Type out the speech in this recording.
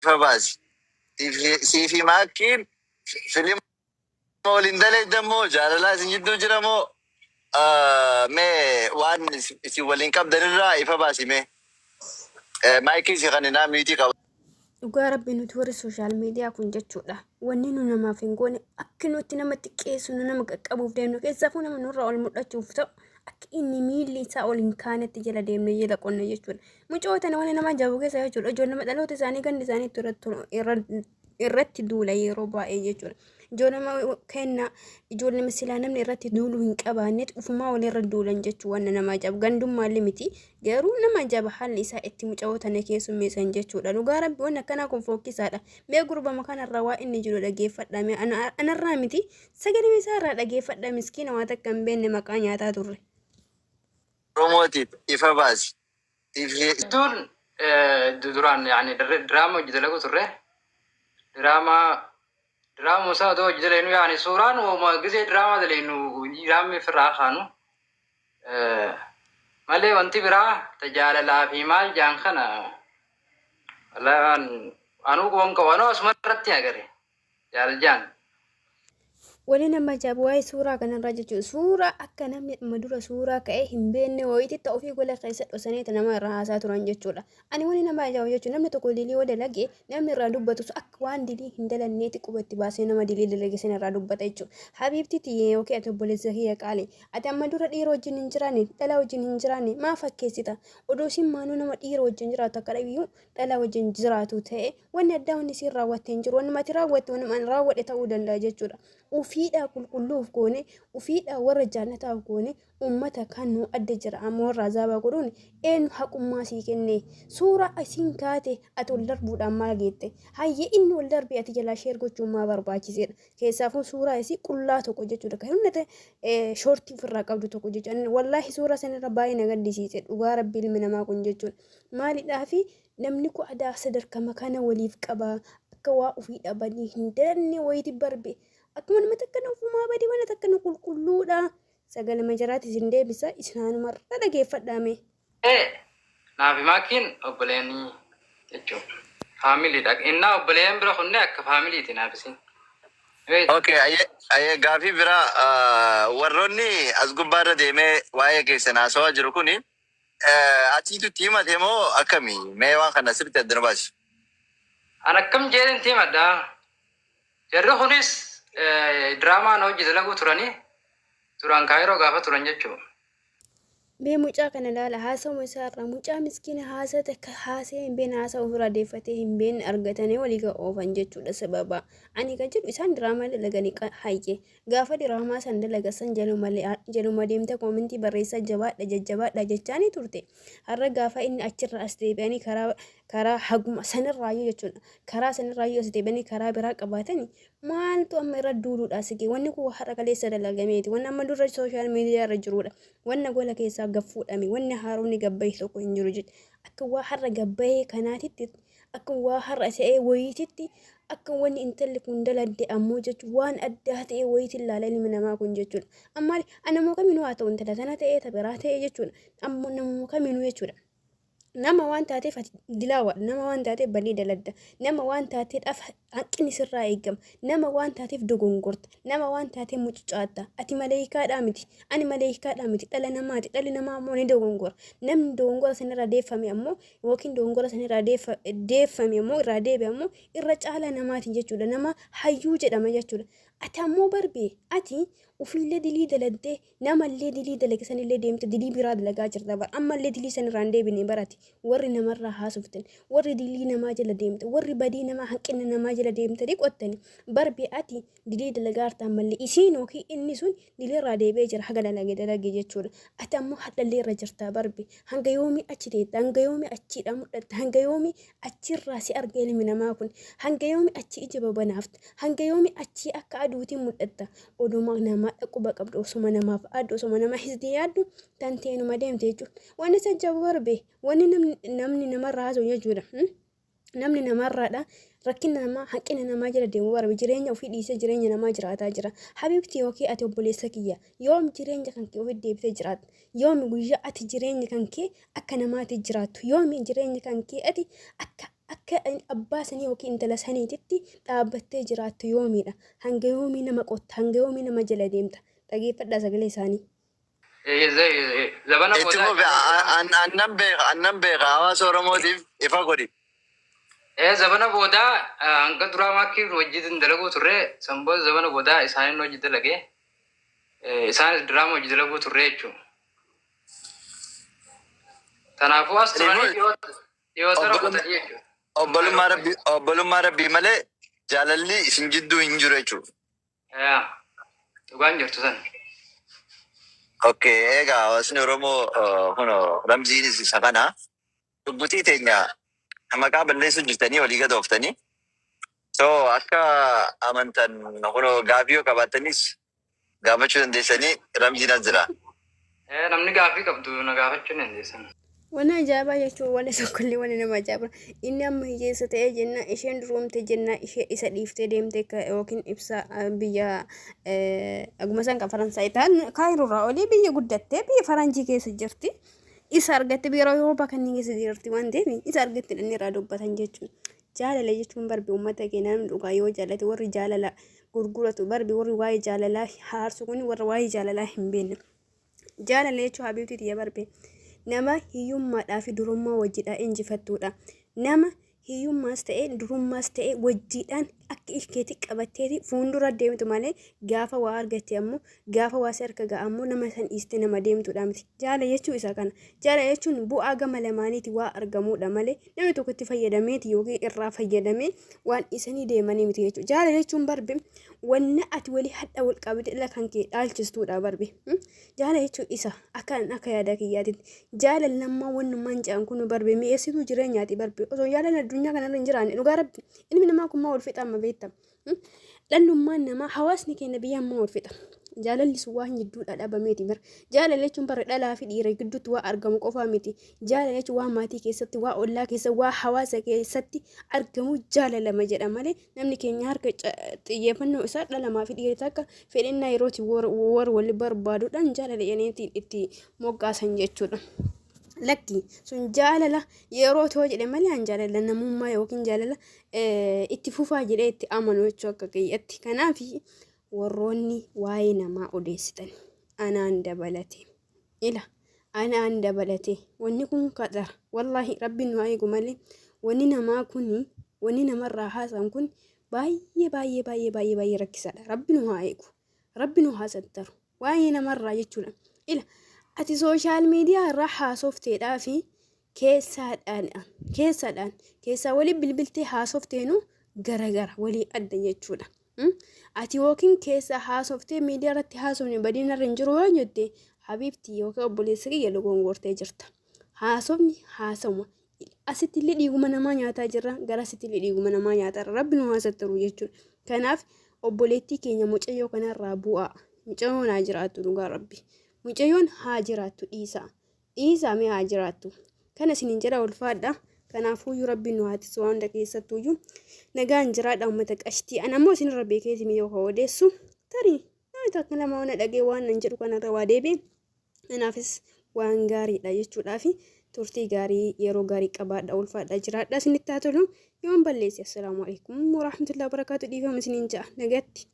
Ifa baasi. Siifi maakkiin filima waliin dalaydan moo jaalalaa isin jidduu jira moo mee waan isin waliin qabdanirraa ifa baasi mee. Maayikii si kan inaa miitii qaba. Dhugaa rabbi, nuti warri social media kun jechuudha. Wanni nu namaaf hin goone, akki nuti nama xiqqeessu, nu nama qaqqabuuf deemnu, keessaafuu nama nurraa ol mul'achuuf ta'u, akka inni miilli isaa ol hin kaanetti jala deemne, jala qonna jechuudha. Mucoo tana wanni nama ajaa'ibu keessa jechuudha. Ijoollee dhaloota isaanii gandi isaanii irratti duula yeroo baay'ee jechuudha. Ijoollee kennaa, ijoollee silaa namni irratti duuluu hin qabaannetti ufumaa walirra duulan jechuudha, wanna nama ajaa'ibu. Gandummaallee miti, garuu nama ajaa'iba haalli isaa itti mucoo tana keessummeessan jechuudha. Dhugaa rabbi, wanni akkanaa kun fokkisaadha. Mee gurbama kanarraa waa inni jiru dhageeffadha. Mee anarraa miti, sagalee isaa irraa dhageeffadha. Miskiina, waan takka hin beekne maqaa nyaataa turre. Oromootiif ifa baasi. Hedduun duraan yaani diraama hojii dalagu turre. Diraamaa isaa otoo hojii dalagnu, yaani suuraan uuma gisee diraamaa dalagnu diraamni ofirraa kaanu malee, wanti biraa tajaalalaa fi maal jaan kana wallahi anuu quban qabu, anuu asuma irratti agare jaalal jaan. Wani nama ajaa'ibu waa'ee suuraa kanarraa jechuudha. Suuraa akka namni amma dura suuraa ka'ee hin beekne wayiitti ofii gola keessa dhosanii nama irraa haasaa turan jechuudha. Ani wani nama ajaa'ibu jechuudha, namni tokko dilii yoo dalage, namni irraa dubbatu akka waan dilii hin dalanneetti quba itti baasee nama dilii dalage sana irraa dubbata jechuudha. Habiibti tiyyee yookiin ati obboleessa kiyya qaali. Ati amma dura dhiira wajjin hin jiraanne, dhala wajjin hin jiraanne, maa fakkeessita? Odoo isin maanuu nama dhiira wajjin jiraatu akka dhabiyyuu dhala wajjin jiraatu ta'e, wanni addaa wanni isiin raawwatte hin jiru. Wanni ati raawwatte wanni ani raawwadhe ta'uu danda'a jechuudha. Ufiidhaa qulqulluuf goone, ufiidhaa warra jaannataaf goone, ummata kan nu adda jira ammoo warra azaabaa godhuun eenyu haqummaa sii kenne? Suuraa isiin kaate ati ol darbuudhaan maal geette? Hayyee, inni ol darbee ati jalaa share gochuun maa barbaachiseedha? Keessaafuu suuraa isii qullaa tokko jechuudha, kan humna ta'e shortii ofirraa qabdu tokko jechuudha. Wallaahi, suuraa sanirra baay'ee na gaddisiise, dhugaa rabbi. Ilmi namaa kun jechuudha, maalidhaafi namni kun adaa sadarkama kana waliif qaba? Akka waa ofii dhabanii hin dalanne wayiiti barbe, akkuma nama takka ofumaa badii mana takka nu qulqulluudha. Sagalee jaraati isin deebisa, isaanumarra dhageeffadhaame. Naafi maakiin obboleeyanii jechuudha. Faamiliidha. Innaa obboleeyyan bira kunne akka faamiliiti naaf isin. Okay, ayyee, gaafii biraa, warroonni as gubbaarra deemee waa'ee keessan haasawaa jiru kuni atiitu itti himate moo akkami? Mee waan kana sirriitti adda nu baasi. An akkam jedhan himadha. Jarri kunis diraamaa na hojii dalaguu turanii turan, Kaayiroo gaafa turan jechuudha. Mee mucaa kana ilaala, haasawuma isaarraa mucaa miskiina haasa takka haasee hin beekne, haasa ofirraa deeffatee hin beekne argatanii walii kan oofan jechuudha sababa. Ani kan jedhu, isaan diraamaa dalaganii, hayyee, gaafa diraamaa san dalaga san jaluma deemte comment barreessaa jabaadha, jajjabaadha jechaanii turte. Har'a gaafa inni achirra as deebi'anii karaa haguma sanirraayyuu jechuudha. Karaa sanirraayyuu as deebi'anii karaa biraa qabaatanii maaltu amma irra duuluudha asii? Wanni kun har'a kaleessa dalagameeti. Wanni amma dura social media irra jirudha. Wanna gola keessaa gad fuudhame, wanni haaromni gabbaye tokko hin jiru jechuudha. Akka waa har'a gabbayee kanaatitti, akka waa har'a ta'ee wayiititti, akka wanni intalli kun daladde ammoo jechuun waan addaa ta'e wayiitti ilaala ilmi namaa kun jechuudha. Amma namoo kaminuu haa ta'u, intala tana ta'ee ta biraa ta'ee jechuudha. Ammoo namoo kaminuu jechuudha. Nama waan taateef ati dilaawaadha. Nama waan taateef badii daladda. Nama waan taateedhaaf hanqinni sirraa eegama. Nama waan taateef dogongorta. Nama waan taateef mucucaatta. Ati maleeyikaadhaa miti. Ani maleeyikaadhaa miti. Dhala namaati. Dhalli namaa ammoo ni dogongora. Namni dogongora sanirraa deeffame ammoo, yookiin dogongora sanirraa deeffame ammoo, irraa deebi'e ammoo, irra caala namaati jechuudha. Nama hayyuu jedhama jechuudha. Ati ammoo barbee ati ofiillee dilii daladdee, namallee dilii dalage sanillee deemte dilii biraa dalagaa jirta bara. Ammallee dilii sanirraa hin deebine barati. Warri namarraa haasoftan, warri dilii namaa jala deemte, warri badii namaa, hanqina namaa jala deemtanii qottani barbee, ati dilii dalagaa jirta. Ammallee isiin yookiin inni sun dilii irraa deebi'ee jira, haga dalage dalage jechuudha. Ati ammoo hadhallee irra jirta barbe. Hanga yoomii achi teetta? Hanga yoomii achiidha mul'atta? Hanga yoomii achirraa si arga ilmi namaa kun? Hanga yoomii achi ija babanaafta? Hanga yoomii achii akka aduutiin mul'atta? Oduma namaa quba qabdu, osuma namaaf addu, osuma nama hisdii yaaddu tan teenuma deemte jechuudha. Wanni sajjabu barbe, wanni namni namarraa haasa'u jechuudha. Namni namarraadha rakkina namaa, hanqina namaa jala deemu barbe, jireenya ofii dhiisee jireenya namaa jiraataa jira. Habiibti yookiin ati obboleessa kiyya, yoom jireenya kan kee ofitti deebitee jiraatta? Yoomi guyyaa ati jireenya kan kee akka namaatti jiraattu? Yoomi jireenya kan kee ati akka Akka abbaa sanii yookiin intala saniititti dhaabbattee jiraattu yoomiidha? Hanga yoomii nama qotta? Hanga yoomii nama jala deemta? Dhageeffadhaa sagalee isaanii. Zabana Itti boodaa fufi, annan beeka, annan beeka, hawaasa Oromootiif ifa godhi. Zabana boodaa hanga duraa maakkii wajjin dalaguu turre, san booda zabana boodaa isaanin hojii dalagee, isaanis diraama hojii dalaguu turre jechuudha. Kanaafuu as turanii dhiyoo tara kutanii jechuudha. Obbolummaa Rabbii, obbolummaa Rabbii malee jaalalli isin jidduu hin jiru jechuudha. Yaa, dhugaan jirtu san. Okay, egaa hawaasni Oromoo kunoo ramziinis isa kana. Dubbutii teenya maqaa balleessuu jirtanii walii gad ooftanii. So akka amantan kunoo gaafii yoo qabaattanis gaafachuu dandeessanii, ramziin as jira. Namni gaafii qabdu na gaafachuu ni dandeessan. Wanni ajaa'ibaa jechuun wanni tokkollee wanni nama ajaa'iba. Inni amma hiyyeessa ta'ee jenna, isheen duroomte jenna, ishee isa dhiiftee deemte yookiin ibsa biyya aguma isaan kan Faransaay ta'an Kaayiroo olii biyya guddattee biyya Faranjii keessa jirti. Isa argatte biyya Awurooppaa kanneen keessa jirti waan ta'eef isa argatte inni irraa dubbatan jechuudha. Jaalala jechuun barbi uummata keenya namni dhugaa yoo jaalate, warri jaalala gurguratu barbi, warri waa'ee jaalalaa haarsu kun warra waa'ee jaalalaa hin beekne. Jaalala jechuun, habiibtii tiyya, barbe nama hiyyummaadhaa fi durummaa wajjidhaa injifattuudha. Nama hiyyummaas ta'e durummaas ta'e wajjiidhaan akka ilkeetti qabatteeti fuuldura deemtu malee, gaafa waa argatte ammoo, gaafa waa si harka ga'a ammoo, nama san dhiiste nama deemtuudha miti. Jaalala jechuun isa kana. Jaalala jechuun bu'aa gama lamaaniiti waa argamuudha malee namni tokko itti fayyadameeti yookiin irraa fayyadamee waan dhiisanii deemanii miti jechuudha. Jaalala jechuun barbe wanna ati walii hadha wal qabde dhala kan kee dhaalchistuudha barbe. Jaalala jechuun isa akka yaada kiyyaatitti. Jaalalli wannummaan jedhan kun barbe mi'eessituu jireenyaati barbe. Osoo jaalala addunyaa kanarra hin jiraanne, dhugaa Rabbi, ilmi namaa kun maa wal fixa amma beekta? Dhallummaan namaa, hawaasni keenya biyya ammaa wal fixa. Jaalalli sun waan jidduudha dhabameeti bara. Jaalala jechuun bara dhalaa fi dhiira gidduutti waa argamu qofaa miti. Jaalala jechuun waa maatii keessatti, waa ollaa keessa, waa hawaasa keessatti argamu jaalalama jedha malee, namni keenya harka xiyyeeffannoo isaa dhalamaa fi dhiira takka fedhinnaa yerootti war wal barbaaduudhaan jaalala jedhaniitiin itti moggaasan jechuudha. Lakki, sun jaalala yeroo ta'u jedhe malee an jaalala namummaa yookiin jaalala itti fufaa jedhee itti amanu jechuu akka kiyyatti. Kanaaf warroonni waa'ee namaa odeessitan, anaan dabalate. Ila anaan dabalate, wanni kun kadara. Wallaahi Rabbiin nu haa eegu malee wanni namaa kuni, wanni namarraa haasa'an kun baay'ee baay'ee baay'ee baay'ee baay'ee rakkisaadha. Rabbi nu haa eegu. Rabbi nu haa sattaru. Waa'ee namarraa jechuudha. Ila ati social media irraa haasofteedhaa fi keessaadhaan keessaa walii bilbiltee haasofteenu garagara, walii adda jechuudha. Ati yookiin keessa haasoftee miidiyaa irratti haasofne badiin irra hin jiru yoo jette, habiibtii yookiin obboleessa kiyya, dogongortee jirta. Haasofni haasawuma. Asitti illee dhiiguma namaa nyaataa jirra, gara asitti illee dhiiguma namaa nyaataa jirra. Rabbi nu haasattaru jechuudha. Kanaaf obboleettii keenya mucayyoo kanarraa bu'aa. Mucayyoon haa jiraattu, dhugaa Rabbi. Mucayyoon haa jiraattu, dhiisaa. Dhiisaa, mee haa jiraattu. Kana isiniin jedha, ulfaadha. Kanaafuyyuu Rabbiin nu haa tisu waan hunda keessattuyyuu. Nagaan jiraadha, uummata qashtii. Ana immoo isinirra beekeeti miyyoo ka odeessu. Tarii namni takka lama waan dhagee waan nan jedhu kanarra waa deebi'e. Kanaafis waan gaariidha jechuudhaafi turtii gaarii, yeroo gaarii qabaadha, ulfaadha, jiraadha, isinitti haa tolu. Yoon balleesse, assalaamu alaikum warahmatullahi wabarakaatu, dhiifama isiniin ja'a, nagatti.